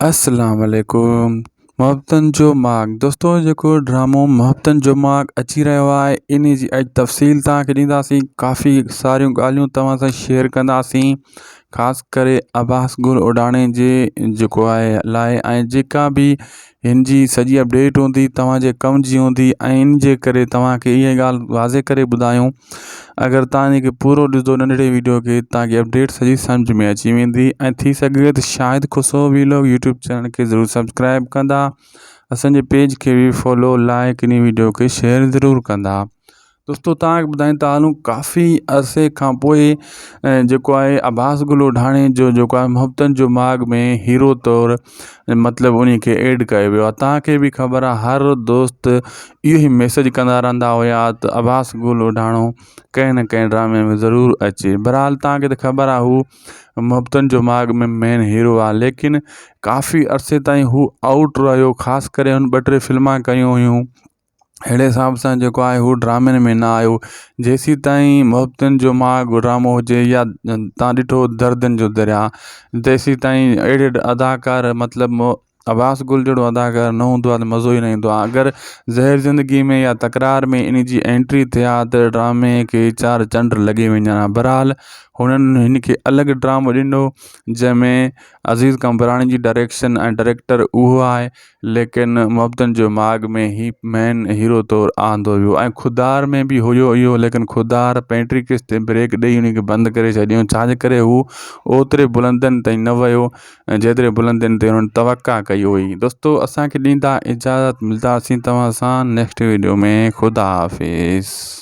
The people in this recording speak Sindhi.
السلام عليڪم محبتن جو ماڳ دوستو جيڪو ڊرامو محبتن جو ماڳ اچي رهيو آهي ان جي اڄ تفصيل توهان کي ڏينداسين ڪافي ساريون ڳالهيون توهان سان شيئر ڪنداسين خاص ڪري عباس گل اڏاڻي جي جيڪو آهي لاء ۽ جيڪا به هن جي سڄي اپڊيٽ هوندي توهان جي ڪم جي هوندي ۽ ان جي ڪري توهان کي اها ڳالهه واضح ڪري ٻڌايون اگر توهان ان کي پورو ڏسندو ننڍڙي ويڊيو کي توهان کي اپڊيٽ سڄي سمجهه ۾ اچي ويندي ۽ ٿي سگهي ته شاهد خسرو ويلاگ يوٽيوب چينل کي ضرور سبسڪرائب ڪندا اسانجي پيج کي به فالو لائڪ ان ويڊيو کي شيئر ضرور ڪندا دوستو توهان کي ٻڌائين ٿا هلون ڪافي عرصي کان پوء جيڪو آهي عباس گل اوڍاڻي جو جيڪو آهي محبتن جو ماڳ ۾ هيرو طور مطلب انهي کي ايڊ ڪيو ويو آهي توهان کي به خبر آهي هر دوست اهو ئي ميسيج ڪندا رهندا هيا ته عباس گل اوڍاڻو ڪنهن نه ڪنهن ڊرامي ۾ ضرور اچي بهرحال توهان کي ته خبر آهي هو محبتن جو ماڳ ۾ مين هيرو آهي ليڪن ڪافي عرصي تائين هو آئوٽ رهيو خاص ڪري هن ٻه ٽي فلما ڪيون هيون اهڙي حساب سان جيڪو آهي هو ڊرامن ۾ نه آيو جيسين تائين محبتن جو ماڳ ڊرامو هجي يا تان ڏٺو دردن جو دريا تيسين تائين اهڙي اداڪار مطلب عباس گل جهڙو اداڪار نه هوندو آهي ته مزو ئي نه ايندو آهي اگر زهر زندگي ۾ يا تڪرار ۾ ان جي انٽري ٿئي ها ته ڊرامي کي چار چنڊ لڳي وڃن ها بهرحال هنن هن کي الڳ ڊرامو ڏنو جنهن ۾ عزيز قمبراڻي جي ڊائريڪشن ۽ ڊائريڪٽر اهو آهي ليڪن محبتن جو ماڳ ۾ هي مين هيرو طور آندو ويو ۽ خوددار ۾ به هيو اهو ليڪن خوددار پينٽري قسط تي بريڪ ڏئي ان کي بند ڪري ڇڏيو ڇا جي ڪري هو اوتري بلندين تائين نه ويو جيتري بلندين تي هنن توقع ڪئي هئي دوستو اسان کي ڏيندا اجازت ملداسين توهان سان نيڪسٽ ويڊيو ۾ خدا حافظ.